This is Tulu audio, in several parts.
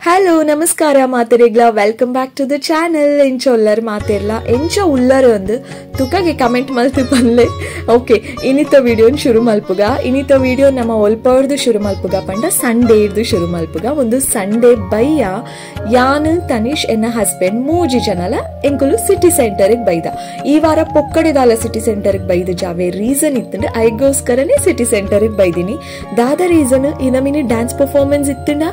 ಹಲೋ ನಮಸ್ಕಾರ ಮಾತೆರೆಗ್ಲ, welcome back to the channel. ಎಂಚ ಉಲ್ಲರ್ ಮಾತೆರ್ಲ, ಎಂಚ ಉಲ್ಲರ್ ಅಂದ್ ತುಕಾಗೆ ಕಮೆಂಟ್ ಮಲ್ತು ಪನ್ಲೆ. ಓಕೆ, ಇನ್ನಿತ ವಿಡಿಯೋನ್ ಶುರು ಮಲ್ಪುಗ. ಇನ್ನಿತ ವಿಡಿಯೋ ನಮ್ಮ ಒಲ್ಪವರ್ದು ಶುರು ಮಲ್ಪುಗ ಪಂಡ ಸಂಡೇ ಇರ್ದು ಶುರು ಮಲ್ಪುಗ. ಒಂದು ಸಂಡೇ ಬಯ್ಯ ಯಾನ್ ತನಿಷ್ ಎನ್ನ ಹಸ್ಬೆಂಡ್ ಮೂಜಿ ಜನಲ ಎಂಕುಲು ಸಿಟಿ ಸೆಂಟರ್ಗೆ ಬೈದ. ಈ ವಾರ ಪೊಕ್ಕಡೆದಾಲ ಸಿಟಿ ಸೆಂಟರ್ಗೆ ಬೈದ ಜಾವೆ ರೀಸನ್ ಇತ್ತಂಡು ಐಗೋಸ್ಕರನೇ ಸಿಟಿ ಸೆಂಟರ್ಗೆ ಬೈದಿನಿ. ದಾದ ರೀಸನ್ ಇನ್ನ ಮಿನಿ ಡ್ಯಾನ್ಸ್ ಪರ್ಫಾರ್ಮೆನ್ಸ್ ಇತ್ತಂಡ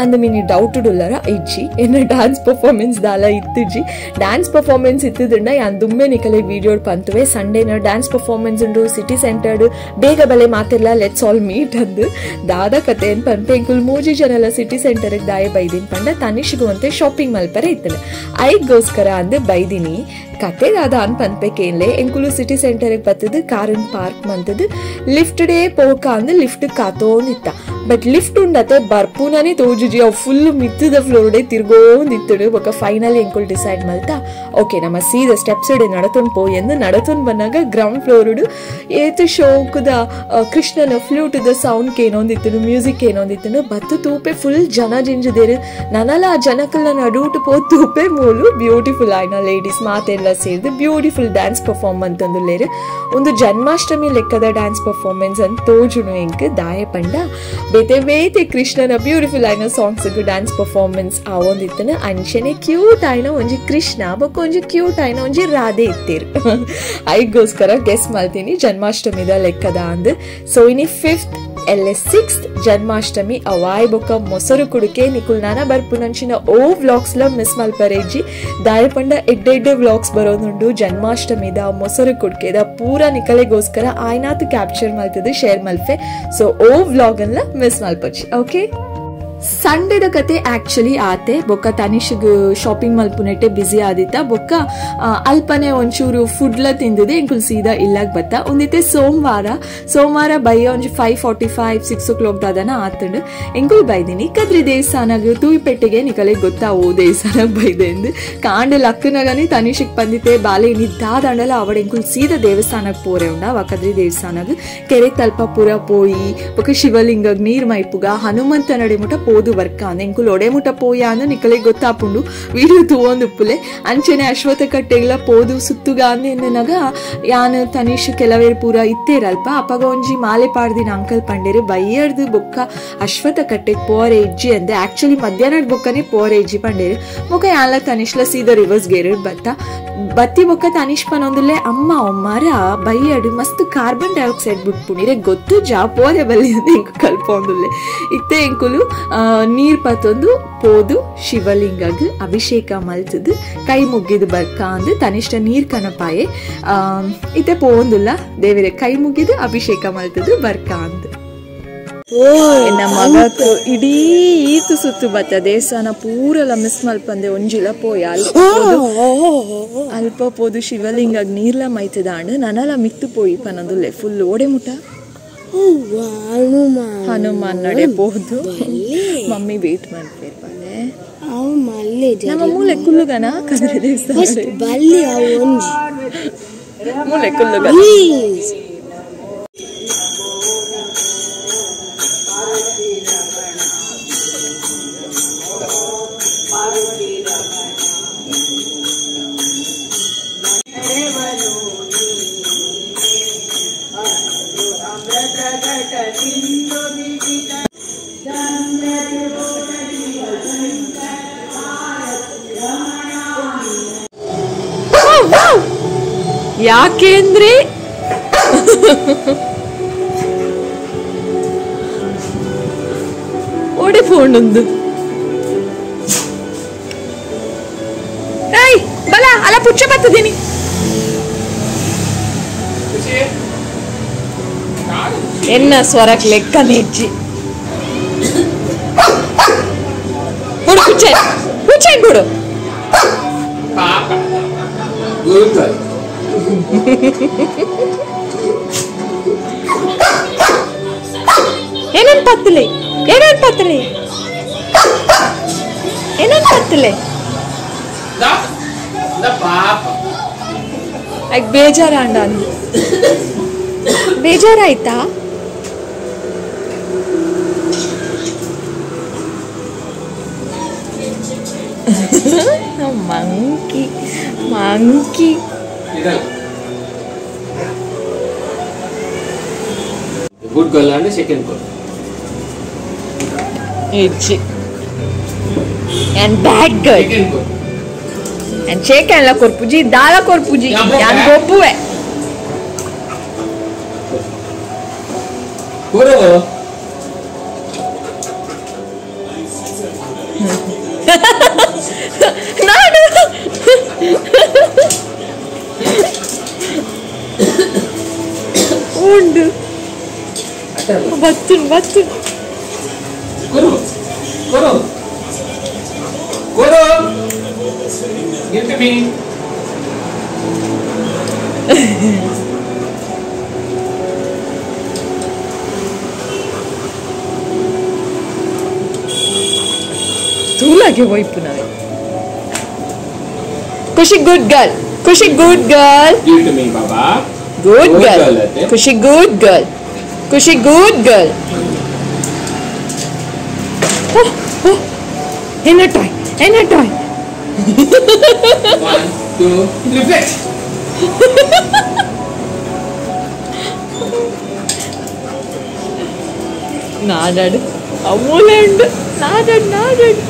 ಅಂದ ಮಿನಿ ಡೌಟ್ ಉಲ್ಲರ ಇಜ್ಜಿ. ಎನ್ನ ಡ್ಯಾನ್ಸ್ ಪರ್ಫಾರ್ಮೆನ್ಸ್ ದಾಲ ಇತ್ತುಜಿ. ಡ್ಯಾನ್ಸ್ ಪರ್ಫಾರ್ಮೆನ್ಸ್ ಇತ್ತದಂಡ ಯಾನ್ ದುಮ್ಮೆ ನಿಕಲೆ ವಿಡಿಯೋ ಪಂತುವೆ. ಸಂಡೇನ ಡ್ಯಾನ್ಸ್ ಪರ್ಫಾರ್ಮೆನ್ಸ್ ಉಂಡು ಸಿಟಿ ಸೆಂಟರ್ಡ್, ಬೇಗ ಬಲೆ ಮಾತೆಲ್ಲ let's all meet ಅಂದು ದಾದ ಕತೆ ಏನ್ ಪಂಪೆ. ಎಂಕುಲ್ ಮೂಜಿ ಜನಲ ಸಿಟಿ ಸೆಂಟರ್ ದಾಯ ಬೈದಿನ್ ಪಂಡ ತನಿಷ್ಗುವಂತೆ ಶಾಪಿಂಗ್ ಮಲ್ಪರೆ ಇತ್ತಲ್ಲ ಐಗೋಸ್ಕರ ಅಂದು ಬೈದಿನಿ. ಕತೆ ದಾದ ಅನ್ ಪನ್ಪೆಕೇನ್ಲೆ ಎಂಕುಲು city centre ಬತ್ತದು ಕಾರನ್ park ಮಂತದು lift day ಪೋಕ ಅಂದು ಲಿಫ್ಟ್ ಕಾತೋಂದಿತ್ತ. ಬಟ್ ಲಿಫ್ಟ್ ಉಂಡತೆ ಬರ್ಪೂನೇ ತೋಜುಜಿ, ಅವು ಫುಲ್ ಮಿತ್ತದ ಫ್ಲೋರ್ ಡೇ ತಿರ್ಗೋಂದಿತ್ತಡು. ಬೊಕ ಫೈನಲ್ ಎಂಕುಲು ಡಿಸೈಡ್ ಮಲ್ತಾ ಓಕೆ ನಮ್ಮ ಸೀದ ಸ್ಟೆಪ್ಸ್ ಡೇ ನಡತೊಂದು ಪೋಯಿ ಎಂದು ನಡತೊಂದು ಬಂದಾಗ ಗ್ರೌಂಡ್ ಫ್ಲೋರ್ ಏತು ಶೋಕದ ಕೃಷ್ಣನ ಫ್ಲೂಟದ ಸೌಂಡ್ ಏನೊಂದಿತ್ತಡು, ಮ್ಯೂಸಿಕ್ ಏನೊಂದಿತ್ತಡು. ಬತ್ತು ತೂಪೆ ಫುಲ್ ಜನ ಜಿಂಜದೇರು. ನನಲ ಆ ಜನಕಲ್ನ ನಡುಟು ಪೋ ತೂಪೆ ಮೂಲು ಬ್ಯೂಟಿಫುಲ್ ಆಯ್ನ ಲೇಡೀಸ್ ಮಾತೆಲ್ಲ ಸೇರಿದು ಬ್ಯೂಟಿಫುಲ್ ಡ್ಯಾನ್ಸ್ ಪರ್ಫಾರ್ಮ್ ಅಂತಂದುಲ್ಲೇರು. ಒಂದು ಜನ್ಮಾಷ್ಟಮಿ ಲೆಕ್ಕದ ಡ್ಯಾನ್ಸ್ ಪರ್ಫಾರ್ಮೆನ್ಸ್ ಅಂತ ತೋಜುನು ಎಂಕ್ ದಾಯ ಪಂಡ ಬೇತೆ ಬೇತೆ ಕೃಷ್ಣನ ಬ್ಯೂಟಿಫುಲ್ ಆಯ್ನ ಸಾಂಗ್ಸ್ ಡ್ಯಾನ್ಸ್ ಪರ್ಫಾರ್ಮೆನ್ಸ್ ಆವೊಂದಿತ್ತನ. ಅಂಚನೆ ಕ್ಯೂಟ್ ಆಯ್ನ ಒಂಜಿ ಕೃಷ್ಣ ಬೊಕ್ಕ ಒಂಜಿ ಕ್ಯೂಟ್ ಆಯ್ನ ಒಂಜಿ ರಾಧೆ ಇತ್ತೇರು. ಐಗೋಸ್ಕರ ಗೆಸ್ ಮಾಡ್ತೀನಿ ಜನ್ಮಾಷ್ಟಮಿದ ಲೆಕ್ಕದ ಅಂದ್. ಸೊ ಇನಿ 5th ಎಲ್ಲ 6th Janmashtami ಅವಾಯ್ ಬೊಕ್ಕ ಮೊಸರು ಕುಡುಕೆ ನಿಕುಲ್ ನಾನ ಬರ್ಪುನಂಚಿನ ಓ ವ್ಲಾಗ್ಸ್ ಲ ಮಿಸ್ ಮಲ್ಪರೇಜಿ. ದಾಯಪಂಡ ಎಡ್ಡೆ ಎಡ್ಡೆ ವ್ಲಾಗ್ಸ್ ಬರೋದುಂಡು. ಜನ್ಮಾಷ್ಟಮಿದ ಮೊಸರು ಕುಡ್ಕೆದ ಪೂರ ನಿಕಲೆಗೋಸ್ಕರ ಆಯ್ನಾತ್ ಕ್ಯಾಪ್ಚರ್ ಮಲ್ತದು ಶೇರ್ ಮಲ್ಫೆ. ಸೊ ಓ ವ್ಲಾಗ್ ಅನ್ನ ಮಿಸ್ ಮಲ್ಪಚ್ಚಿ. ಓಕೆ, ಸಂಡೇದ ಕತೆ ಆಕ್ಚುಲಿ ಆತೆ. ಬೊಕ್ಕ ತನಿಷ್ಗ್ ಶಾಪಿಂಗ್ ಮಲ್ಪುನೆಟ್ಟೆ ಬ್ಯುಸಿ ಆದಿತ್ತ. ಬೊಕ್ಕ ಅಲ್ಪನೆ ಒಂಚೂರು ಫುಡ್ಲ ತಿಂದಿದೆ ಎಂಕುಲ್ ಸೀದಾ ಇಲ್ಲಾಗ ಬತ್ತ. ಒಂದಿತ್ತೆ ಸೋಮವಾರ, ಸೋಮವಾರ ಬಯ್ಯ ಒಂಜಿ 5:45 6 o'clock ದಾದನ ಆತಂಡು ಎಂಕುಲ್ ಬೈದಿನಿ ಕದ್ರಿ ದೇವಸ್ಥಾನಗ್ ತೂಯಿಪೆಟ್ಟಿಗೆ. ನಿಕಲೆ ಗೊತ್ತಾ ಓ ದೇವಸ್ಥಾನಗ್ ಬೈದೆ ಎಂದು ಕಾಂಡೆ ಲಕ್ಕನಗನೆ ತನಿಷಿಗ್ ಬಂದಿತ್ತೆ ಬಾಲೆ ನಿದ್ದಾದಂಡಲ ಅವಡ ಎಂಕುಲ್ ಸೀದಾ ದೇವಸ್ಥಾನಕ್ ಪೋರೆ ಉಂಡ. ಅವ ಕದ್ರಿ ದೇವಸ್ಥಾನಗ್ ಕೆರೆ ತಲ್ಪ ಪೂರ ಪೋಯಿ ಬೊಕ್ಕ ಶಿವಲಿಂಗಗ್ ನೀರ್ ಮೈಪುಗ ಹನುಮಂತ ನಡೆ ಮುಟ ಪೋದು ವರ್ಕ ಅಂದ ಎಂಕುಲು ಒಡೆ ಮುಟ ಪೋಯ ಅಂದ ನಿಕಲೆ ಗೊತ್ತಾಪುಂಡು ವೀಡಿಯೋ ತೂವೊಂದು ಉಪ್ಪುಲೆ. ಅಂಚೆನೆ ಅಶ್ವಥ ಕಟ್ಟೆಗ್ಲ ಪೋದು ಸುತ್ತುಗ ಅಂದ ಎನ್ನಗ ಯಾನ್ ತನಿಷ್ ಕೆಲವೇರು ಪೂರ ಇತ್ತೇರಲ್ಪ. ಅಪಗ ಒಂಜಿ ಮಾಲೆ ಪಾಡ್ದಿನ ಅಂಕಲ್ ಪಂಡೇರು ಬೈಯರ್ದು ಬೊಕ್ಕ ಅಶ್ವಥ ಕಟ್ಟೆಗ್ ಪೋರೆ ಇಜ್ಜಿ ಅಂದೆ. ಆಕ್ಚುಲಿ ಮಧ್ಯಾಹ್ನದ ಬೊಕ್ಕನೆ ಪೋರೆ ಇಜ್ಜಿ ಪಂಡೇರು. ಬೊಕ್ಕ ಯಾನ್ಲ ತನಿಷ್ಲ ಸೀದ ರಿವರ್ಸ್ ಗೇರ್ ಬತ್ತ ಬತ್ತಿ ಬೊಕ್ಕ ತನಿಷ್ ಪನೊಂದುಲ್ಲೆ ಅಮ್ಮ ಮರ ಬೈಯಡು ಮಸ್ತ್ ಕಾರ್ಬನ್ ಡೈಆಕ್ಸೈಡ್ ಬಿಟ್ಪುಣಿರೆ ಗೊತ್ತು ಜಾ ಪೋರೆ ಬಲ್ಲಿ ಅಂದ ಎಂಕು ಕಲ್ಪೊಂದುಲ್ಲೆ. ಇತ್ತೆ ಎಂಕುಲು ನೀರ್ ಪತ್ತೊಂದು ಪೋದು ಶಿವಲಿಂಗಗ್ ಅಭಿಷೇಕ ಮಲ್ತದು ಕೈ ಮುಗ್ಗಿದು ಬರ್ಕ ಅಂದು ತನಿಷ್ಠ ನೀರ್ ಕನಪಾಯೆ. ಇತ್ತೆ ಪೋಂದುಲ್ಲ ದೇವರೆ ಕೈ ಮುಗಿದು ಅಭಿಷೇಕ ಮಲ್ತದು ಬರ್ಕ ಅಂದು. ಎನ್ನ ಮಗಕು ಇಡೀ ಈತು ಸುತ್ತು ಬತ್ತ ದೇವಸ್ಥಾನ ಪೂರೆಲ್ಲ ಮಿಸ್ ಮಲ್ಪಂದೆ ಒಂಜಿಲ ಪೋಯ. ಅಲ್ಪ ಪೋದು ಶಿವಲಿಂಗಗ್ ನೀರ್ಲ ಮೈತದಾಂಡು ನನಲ ಮಿತ್ತು ಪೋಯಿ ಪನಂದುಲ್ಲೆ ಫುಲ್ ಓಡೆ ಮುಟ ಹನುಮಾನ್ ನಡೆ ಪೋದು. ಮಮ್ಮಿ ವೇಟ್ ಮಾಡ್ತೇವೆ ಬಾಲೆ. ನಮ್ಮ ಮೂಲೆ ಕುಲ್ಲುಗನ ಕದ್ರೆ ದೇವಸ್ಥಾನ ಮೂಲೆ ಕುಲ್ಲುಗನ. ಯಾಕೆಂದ್ರೆ ಓಡಿ ಫೋನ್ ಬಲ ಅಲ್ಲ ಪುಚ್ಚ ಬತ್ತಿದ್ದೀನಿ. ಎನ್ನ ಸ್ವರಕ್ ಲೆಕ್ಕ ನೆಜ್ಜಿ ಬಿಡು ಪುಚ್ಚೆ ಪುಚ್ಚೆ ಬಿಡು. ಏನೇನ್ ಪತ್ತಲೆ ಏನೇನ್ ಪತ್ತಲೆ ಏನೇನ್ ಪತ್ತಲೆ ಬೇಜಾರಾಂಡ ಅಂದು ಬೇಜಾರಾಯ್ತಾ? Monkey monkey good girl and second girl ಇಜ್ಜಿ and bad girl second girl and shake ಎಲ್ಲ ಕೊರ್ಪುಜಿ ದಾಲ ಕೊರ್ಪುಜಿ ಯಾನ್ ಗೊಬ್ಬುವೆ ಕೊರು ನಾಡು ಉಂಡು ಬತ್ತುನ್ ಬತ್ತುನ್ ಕೊರು ಕೊರು ಕೊರು give to me ತೂಲಾಗೆ ಹೋಯ್ಪು ನಾವೆ Khushi good girl Khushi good girl give to me Baba good girl Khushi good girl Khushi good girl oh oh ಎನ್ನ ಟ್ರೈ ಎನ್ನ ಟ್ರೈ 1 2 3 flex ನಾಡಾಡು ಅಮೂಲೆ ಉಂಡು ನಾಡಾಡು ನಾಡಾಡು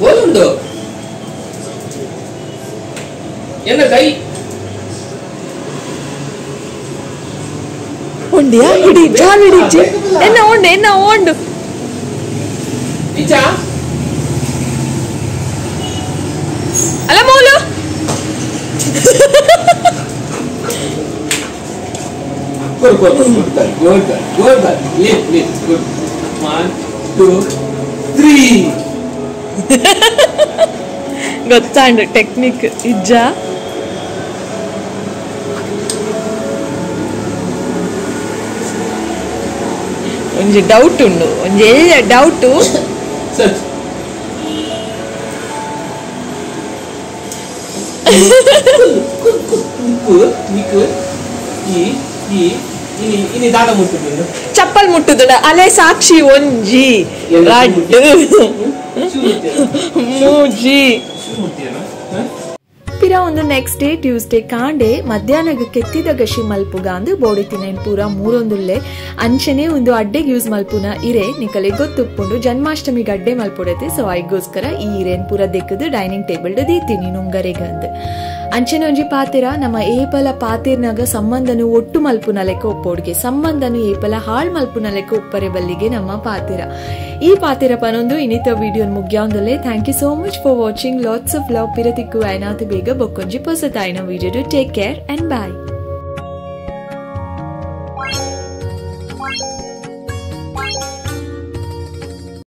ಓಲುಂಡು ಎನ್ನ ಕೈ ಉಂಡಿಯಾ ಹಿಡಿ ಜಾಲ್ ಹಿಡಿಜಿ ಎನ್ನ ಉಂಡು ಎನ್ನ ಉಂಡು ನಿಜ ಅಲ್ಲ ಮೂಲು ಕೊರು ಕೊರು good girl good girl good girl lift lift good 1 2 3 ಗೊತ್ತಾಂಡು technique ಇಜ್ಜ ಒಂಜಿ ಡೌಟ್ ಉಂಡು ಒಂಜಿ ಎಲ್ಲ ಡೌಟು ಸರ್ ಚಪ್ಪಲ್ ಮುಟ್ಟುದಡ ಅಲೆ ಸಾಕ್ಷಿ ಒಂಜಿ ರಡ್ಡು ಮೂಜಿ ಪಿರ ಒಂದು ನೆಕ್ಸ್ಟ್ ಡೇ ಟ್ಯೂಸ್ಡೇ ಕಾಂಡೆ ಮಧ್ಯಾಹ್ನಗ ಕೆತ್ತಿದ ಗಶಿ ಮಲ್ಪುಗ ಅಂದು ಬೋಡಿ ತಿನೇನ್ ಪೂರ ಮೂರೊಂದುಲ್ಲೆ ಅಂಚನೆ ಒಂದು ಅಡ್ಡೆಗೆ ಯೂಸ್ ಮಲ್ಪುನ ಇರೆ ನಿಕಲೆ ಗೊತ್ತುಪ್ಪುಂಡು ಜನ್ಮಾಷ್ಟಮಿಗೆ ಅಡ್ಡೆ ಮಲ್ಪುಡತೆ ಸೊ ಐಗೋಸ್ಕರ ಈ ಇರೇನ್ ಪೂರ ದೆಕ್ಕದು ಡೈನಿಂಗ್ ಟೇಬಲ್ ದೀತೀನಿ ನುಂಗರೆಗ ಅಂದು ಅಂಚನೆ ಒಂಜಿ ಪಾತಿರ ನಮ್ಮ ಏಪಲ ಪಾತಿರ್ನಾಗ ಸಂಬಂಧನು ಒಟ್ಟು ಮಲ್ಪುನ ಲೆಕ್ಕ ಒಪ್ಪೋಡ್ಗೆ ಸಂಬಂಧನು ಏಪಲ ಹಾಳ್ ಮಲ್ಪುನ ಲೆಕ್ಕ ಒಪ್ಪರೆ ಬಲ್ಲಿಗೆ ನಮ್ಮ ಪಾತಿರ ಈ ಪಾತಿರ ಪನೊಂದು ಇನ್ನಿತ ವಿಡಿಯೋ ಮುಗ್ಯಾಂದಲ್ಲೇ. Thank you so much for watching. Lots of love. ಪಿರತಿಕ್ಕು ಐನಾತು ಬೇಗ ಬೊಕ್ಕೊಂಜಿ ಪೊಸತಾಯಿನ video. Take care and bye.